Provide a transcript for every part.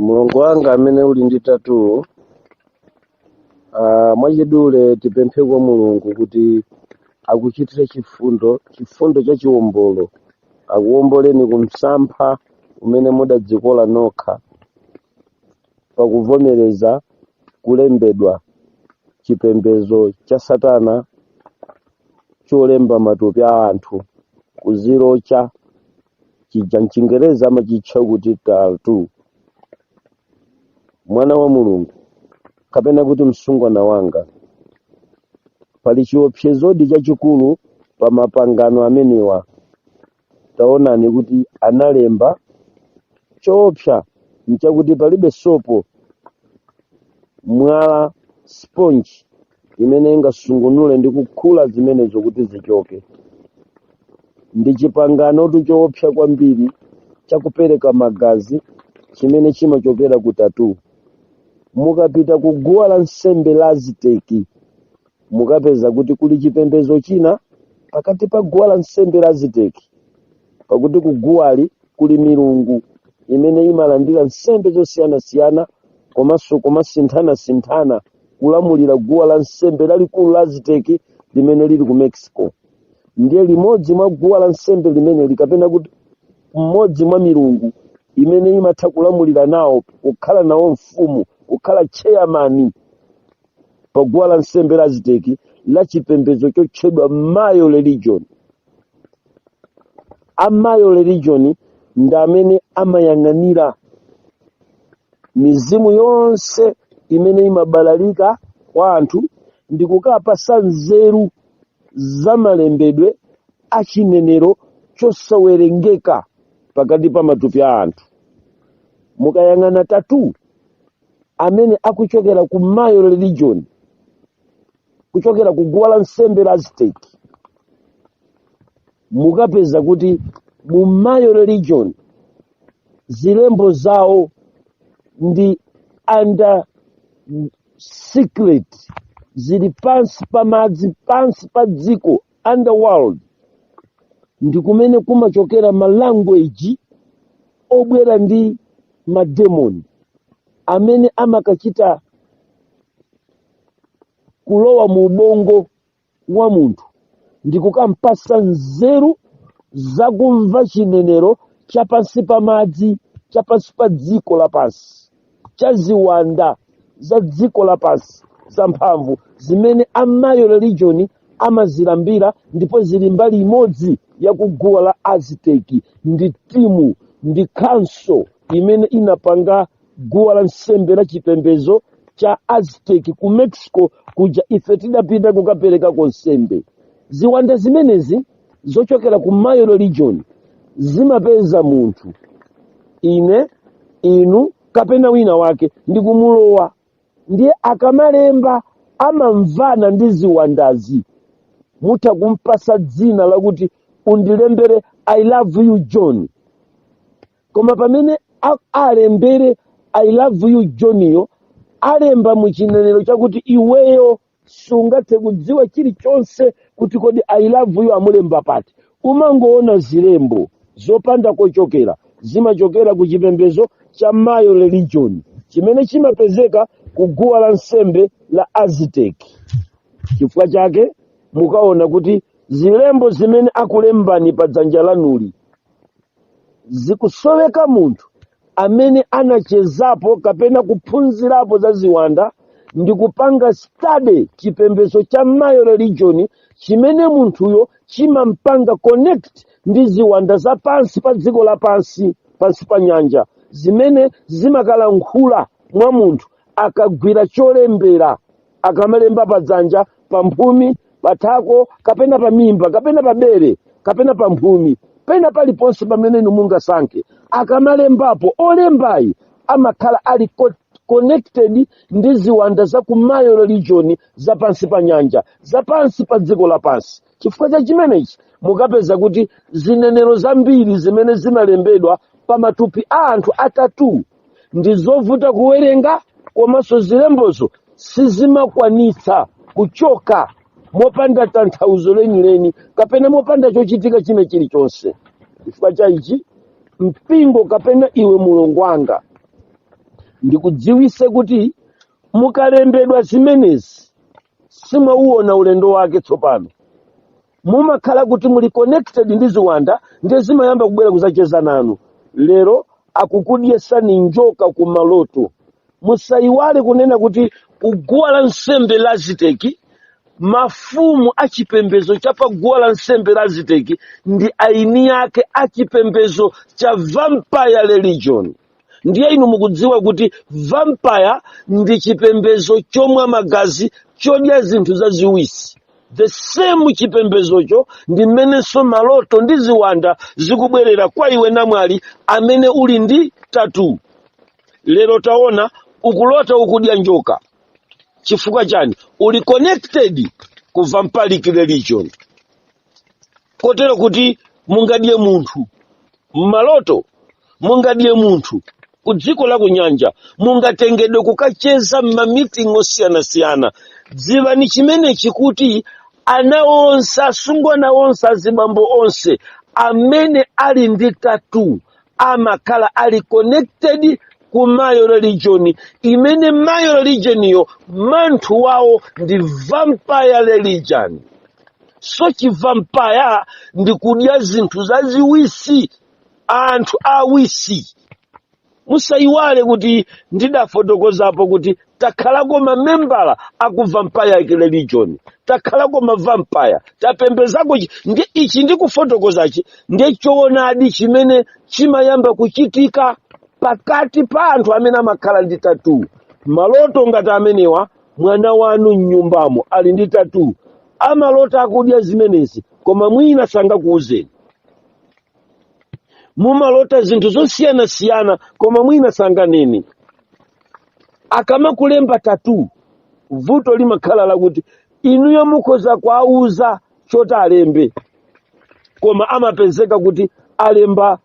Mulongo wanga amene uli ndi tattoo, mwachidule tipemphe kwa Mulungu kuti akuchitire chifundo, chifundo cha chiwombolo, akuwomboleni ku msampha umene mudadzikola nokha pakuvomereza kulembedwa chipembedzo cha satana cholemba matupi a anthu kuzilocha chija mchingereza amachitcha kuti tattoo. Mwana wa Mulungu, kapena kuti msungwana wanga, pali chiopsezodi chachikulu pa mapangano amenewa. Taonani kuti analemba choopsa nchakuti palibe sopo, mwala, sponge imene ingasungunule ndi kukhula zimenezo kuti zichoke. Ndi chipanganotu choopsa kwambiri chakupereka magazi chimene chimachokera ku tattoo. Mukapita ku guwa la nsembe la Aziteki, mukapeza kuti kuli chipembedzo china pakati pa guwa la nsembe la Aziteki, pakuti ku guwali kuli milungu imene imalandira nsembe zosiyanasiyana komanso kumasinthanasinthana kulamulira guwa la nsembe lalikulu la Aziteki limene lili ku Mexico. Ndiye limodzi mwa guwa la nsembe limeneli, kapena kuti mmodzi mwa milungu imene imatha kulamulira nawo, kukhala nawo mfumu, kukhala chairman pa guwa la nsembe la Aziteki la chipembedzo chotchedwa Mayo religion. A Mayo religion ndi amene amayang'anira mizimu yonse imene imabalalika kwa anthu ndi kukapasa nzeru za malembedwe a chinenero chosawerengeka pakati pa matupi a anthu. Mukayang'ana tattoo amene akuchokera ku Mayo religion, kuchokera ku guwa la nsembe la Aztec, mukapeza kuti mu Mayo religion zilembo zawo ndi under secret, zili pansi pa madzi, pansi pa dziko, underworld, ndi kumene kumachokera ma language obwera ndi mademoni amene amakachita kulowa mu ubongo wa munthu ndi kukampasa nzeru zakumva chinenero cha pansi pa madzi, cha pansi pa dziko lapansi, cha ziwanda za dziko lapansi zamphamvu zimene amayo religion amazilambira, ndipo zili mbali imodzi ya kuguwa la Aztec. Ndi timu, ndi council imene inapanga guwa la nsembe la chipembedzo cha Aztec ku Mexico kuja ife tidapita kukaperekako nsembe. Ziwanda zimenezi zochokera ku Mayo religion zimapeza munthu, ine, inu kapena wina wake, ndi kumulowa. Ndiye akamalemba amamvana ndi ziwandazi. Mutha kumpasa dzina lakuti undilembere "I love you John", koma pamene alembere "I love you Johniyo, alemba muchinenero chakuti iweyo sungathe kudziwa chilichonse kuti kodi "I love you" amulemba pati. Umangoona zilembo zopanda kochokera, zimachokera ku chipembedzo cha Mayo religion chimene chimapezeka ku guwa la nsembe la Aztec. Chifukwa chake mukaona kuti zilembo zimene akulembani pa dzanja lanuli zikusoweka munthu amene anachezapo kapena kuphunzirapo za ziwanda ndi kupanga study chipembedzo cha Mayo religion chimene munthuyo chimampanga connect ndi ziwanda za pansi pa dziko lapansi, pansi pa nyanja, zimene zimakalankhula mwa munthu akagwira cholembera, akamalemba pa dzanja, pa mphumi, pathako kapena pa mimba kapena pa bere kapena pa mphumi, pena paliponse pamene inu mungasankhe. Akamalembapo, olembayi amakhala ali connected ndi ziwanda za ku Mayo religion za pansi pa nyanja, za pansi pa dziko lapansi. Chifukwa cha chimenechi mukapeza kuti zinenero zambiri zimene zimalembedwa pa matupi a anthu a tattoo ndi zovuta kuwerenga, komanso zilembozo sizimakwanitsa kuchoka mopanda tanthauzo lenileni kapena mopanda chochitika china chilichonse. Chifukwa cha ichi, mpingo kapena iwe mulongo wanga Ndikudziwise kuti mukalembedwa zimenezi, simwauona ulendo wake. Tsopano mumakhala kuti muli connected ndi ziwanda, ndiye zimayamba kubwera kuzacheza nanu. Lero akukudyesani njoka ku maloto. Musayiwale kunena kuti kuguwa la nsembe la Aziteki, mafumu achipembedzo cha paguwa la nsembe la Aziteki ndi aini ake achipembedzo cha vampire religion. Ndiye inu mukudziwa kuti vampire ndi chipembedzo chomwa magazi, chodya zinthu zaziwisi. The same chipembedzocho ndi mmenenso maloto ndi ziwanda zikubwerera kwa iwe namwali amene uli ndi tattoo. Lero taona ukulota ukudya njoka. Chifukwa chani? Uli connected ku vampiric religion, kotero kuti mungadye munthu mmaloto, mungadye munthu ku dziko la kunyanja, mungatengedwe kukacheza m'mamiting osiyanasiyana. Dziwani chimenechi kuti ana onse, asungwana onse, azibambo onse amene ali ndi tattoo amakhala ali connected ku Mayo religion, imene Mayo religion yo manthu wawo ndi vampire religion. So chivampire ndi kudya zinthu zaziwisi, anthu awisi. Musayiwale kuti ndidafotokozapo kuti takhalako mamembala aku vampire religion, takhalako mavampire, tapembezako ndi ichi ndikufotokozachi ndiye choonadi chimene chimayamba kuchitika pakati pa anthu amene amakhala ndi tattoo. Maloto ngati amenewa, mwana wanu mnyumbamo ali ndi tattoo, amalota akudya zimenezi, koma mwina sangakuuzeni. Mumalota zinthu zosiyanasiyana, koma mwina sanganene. Akamakulemba tattoo, vuto limakhala lakuti inuyo mukhoza kuauza choti alembe, koma amapezeka kuti alemba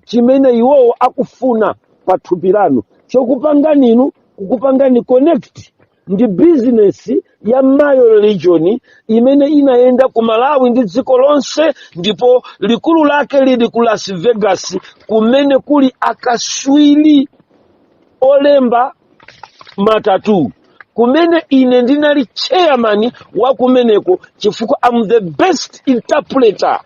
chimene iwowo akufuna pa thupi lanu, chokupangani inu, kukupangani connect ndi bizinesi ya Mayo religion imene inayenda ku Malawi ndi dziko lonse, ndipo likulu lake lili ku Las Vegas, kumene kuli akaswiri olemba matattoo, kumene ine ndinali chairman wa kumeneko, chifukwa am the best interpreter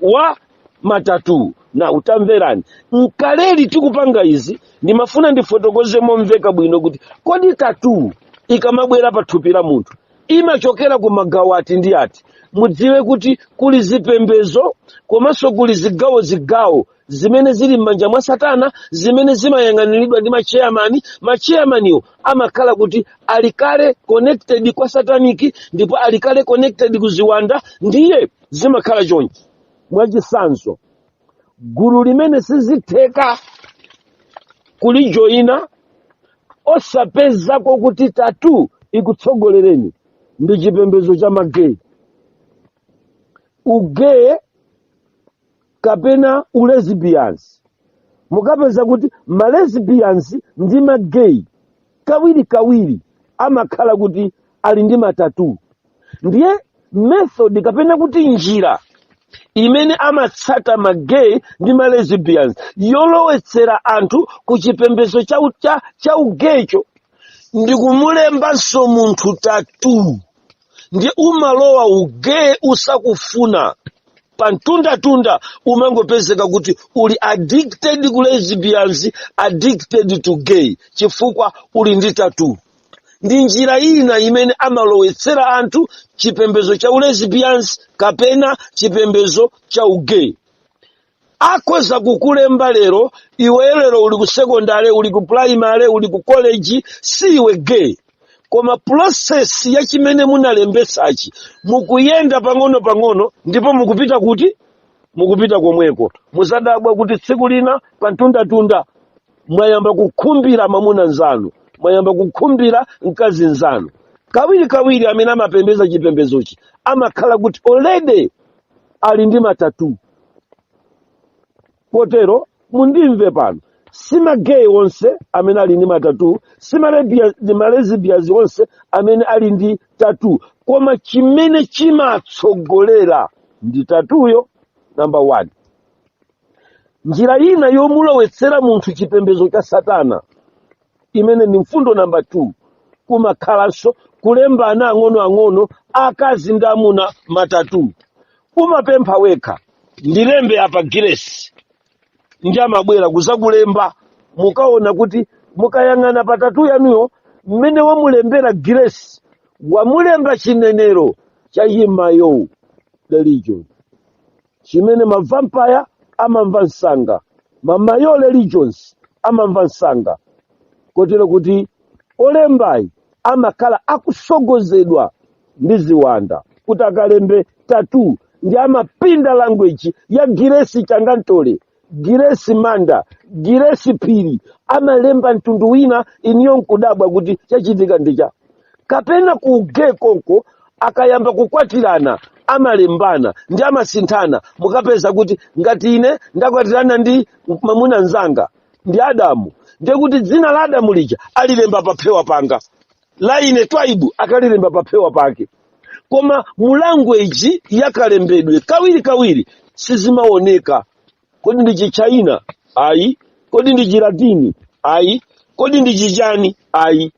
wa matattoo. Na utamverani mkaleli tikupanga izi, ndimafuna ndifotokoze momveka bwino kuti kodi tattoo ikamabwera pa thupi la munthu imachokera ku magawo ati ndi ati? Mudziwe kuti kuli zipembezo komanso kuli zigawo zigawo zimene zili m'manja mwa Satana, zimene zimayang'aniridwa ndi machairman. Machairmaniwo amakhala kuti ali kale connected kwa satanic ndipo ali kale connected ku ziwanda. Ndiye zimakhala chonchi. Mwachitsanzo, gulu limene sizitheka kulijoyina osapezako kuti tattoo ikutsogolereni ndi chipembedzo cha magay, ugay kapena ulesbians. Mukapeza kuti malesbians ndi magay kawiri kawiri amakhala kuti ali ndi matattoo. Ndiye method kapena kuti njira imene amatsata magay ndi malesbians yolowetsera anthu ku chipembedzo cha ugaycho ndi kumulembanso munthu tattoo. Ndiye umalowa ugay usakufuna, pamtundatunda umangopezeka kuti uli addicted ku lesbians, addicted to gay, chifukwa uli ndi tattoo. Ndi njira ina imene amalowetsera anthu chipembedzo cha ulesbians kapena chipembedzo cha ugay. Akhoza kukulemba lero iwe, lero uli ku secondary, uli ku primary, uli ku college, siwe gay, koma process ya chimene munalembesachi mukuyenda pang'ono pang'ono ndipo mukupita kuti mukupita komweko. Muzadabwa kuti tsiku lina pamtundatunda mwayamba kukhumbira mwamuna nzanu, mwayamba kukhumbira mkazi nzanu. Kawiri kawiri amene amapembeza chipembezochi amakhala kuti already ali ndi matattoo. Kotero mundimve pano, si magay onse amene ali ndi matattoo, si malesbians onse amene ali ndi tattoo, koma chimene chimatsogolera ndi tattooyo. Number one, njira ina yomulowetsera munthu chipembedzo cha Satana imene imatchedwa kuti Imene ndi mfundo namba 2. Kumakhalanso kulemba ana ang'onoang'ono, akazi ndi amuna, ma tattoo. Umapempha wekha, "Ndilembe apa Giresi," ndi amabwera kuzakulemba. Mukaona kuti mukayang'ana pa tattoo yanuyo, mmene wamulembera Giresi, wamulemba chinenero cha Chimayo religion, chimene ma vampire amamva msanga, mamayo religions amamva msanga, kotero kuti olembayi amakhala akusogozedwa ndi ziwanda kuti akalembe tattoo, ndi amapinda language ya Giresi Changantole, Giresi Manda, Giresi Phiri. Amalemba mtundu wina, iniyo nkudabwa kuti chachitika ndicha. Kapena ku konko akayamba kukwatirana, amalembana ndi amasinthana. Mukapeza kuti ngati ine ndakwatirana ndi mwamuna mzanga ndi Adamu, ndiye kuti dzina la Adamu lija alilemba paphewa panga, la ine Twaibu akalilemba paphewa pake, koma mu language yakalembedwe kawiri kawiri sizimaoneka. Kodi ndi Chichina? Ayi. Kodi ndi Chilatini? Ayi. Kodi ndi chichani? Ayi.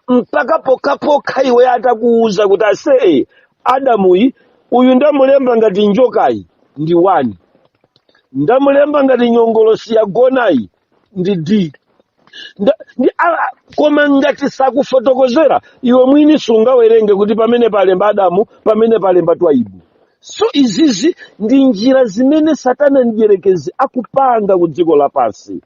Mpaka pokhapokha iwe atakuwuza kuti, "Asee, Adamuyi uyu ndamulemba ngati njokayi ndi 1, ndamulemba ngati nyongolosi yagonayi ndi D." Koma ngati sakufotokozera, iwe mwini sungawerenge kuti pamene palemba Adamu, pamene palemba Twaibu. So izizi ndi njira zimene Satana mdierekezi akupanga ku dziko lapansi.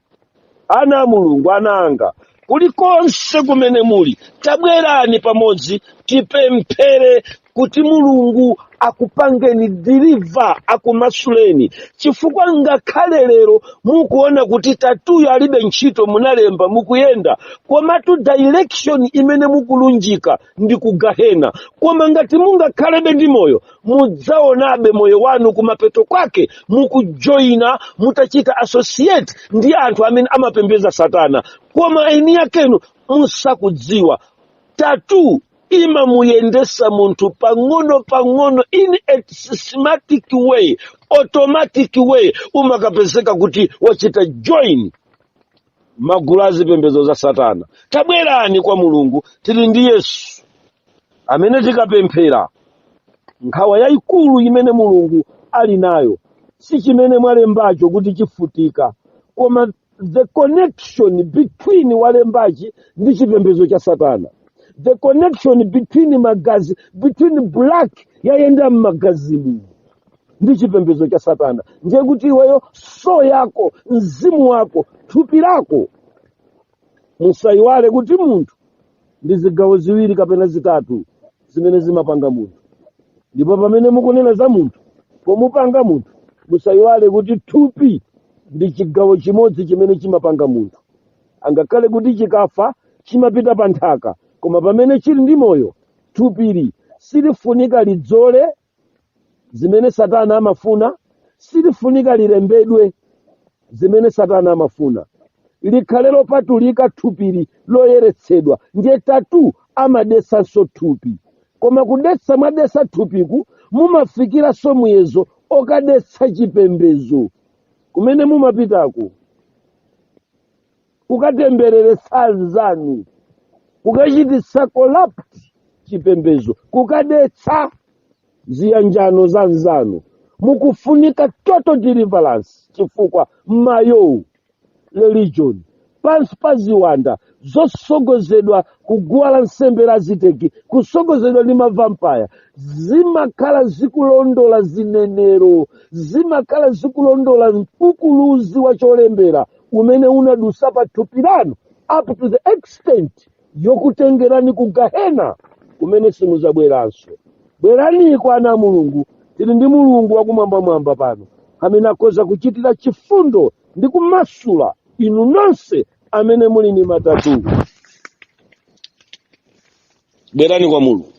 Ana a Mulungu, ana anga, kulikonse kumene muli, tabwerani pamodzi tipemphere kuti Mulungu akupangeni deliver, akumasuleni, chifukwa ngakhale lero mukuona kuti tattooyo alibe ntchito, munalemba, mukuyenda, komatu direction imene mukulunjika ndi ku gahena. Koma ngati mungakhalebe ndi moyo, mudzaonabe moyo wanu kumapeto kwake mukujoyina, mutachita associate ndi anthu amene amapembedza Satana, koma eni yakenu musakudziwa. Tattoo imamuyendesa munthu pang'ono pang'ono, in a systematic way, automatic way, umakapezeka kuti wachita join magulu azipembedzo za Satana. Tabwerani kwa Mulungu. Tili ndi Yesu amene tikapemphera, nkhawa yayikulu imene Mulungu ali nayo si chimene mwalembacho kuti chifutika, koma the connection between walembachi ndi chipembedzo cha Satana, the connection between magazi, between black yayenda mmagazimu ndi chipembedzo cha Satana. Ndiye kuti iweyo, soul yako, mzimu wako, thupi lako, musayiwale kuti munthu ndi zigawo ziwiri kapena zitatu zimene zimapanga munthu. Ndipo pamene mukunena za munthu, pomupanga munthu, musayiwale kuti thupi ndi chigawo chimodzi chimene chimapanga munthu. Angakhale kuti chikafa chimapita pa nthaka, koma pamene chili ndi moyo, thupili silifunika lidzole zimene Satana amafuna, silifunika lilembedwe zimene Satana amafuna, likhale lopatulika thupili, loyeretsedwa. Ndiye tattoo amadesanso thupi, koma kudetsa mwadetsa thupiku, mumafikiranso muyezo okadetsa chipembedzo kumene mumapitako, kukatembereretsa anzanu, kukachititsa corrupt chipembedzo, kukadetsa ziyanjano za nzanu. Mukufunika total deliverance, chifukwa mayo religion pansi pa ziwanda zosogozedwa kuguwa la nsembe la Aziteki, kusogozedwa ndi ma vampire, zimakhala zikulondola zinenero, zimakhala zikulondola mkukuluzi wa cholembera umene unadusa pa thupi lanu, up to the extent yokutengerani ku gahena kumene simuzabweranso. Bweraniko, ana a Mulungu. Tili ndi Mulungu wakumwambamwamba pano amene akhoza kuchitira chifundo ndi kumasula inu nonse amene muli ndi ma tattoo. Bwerani kwa Mulungu.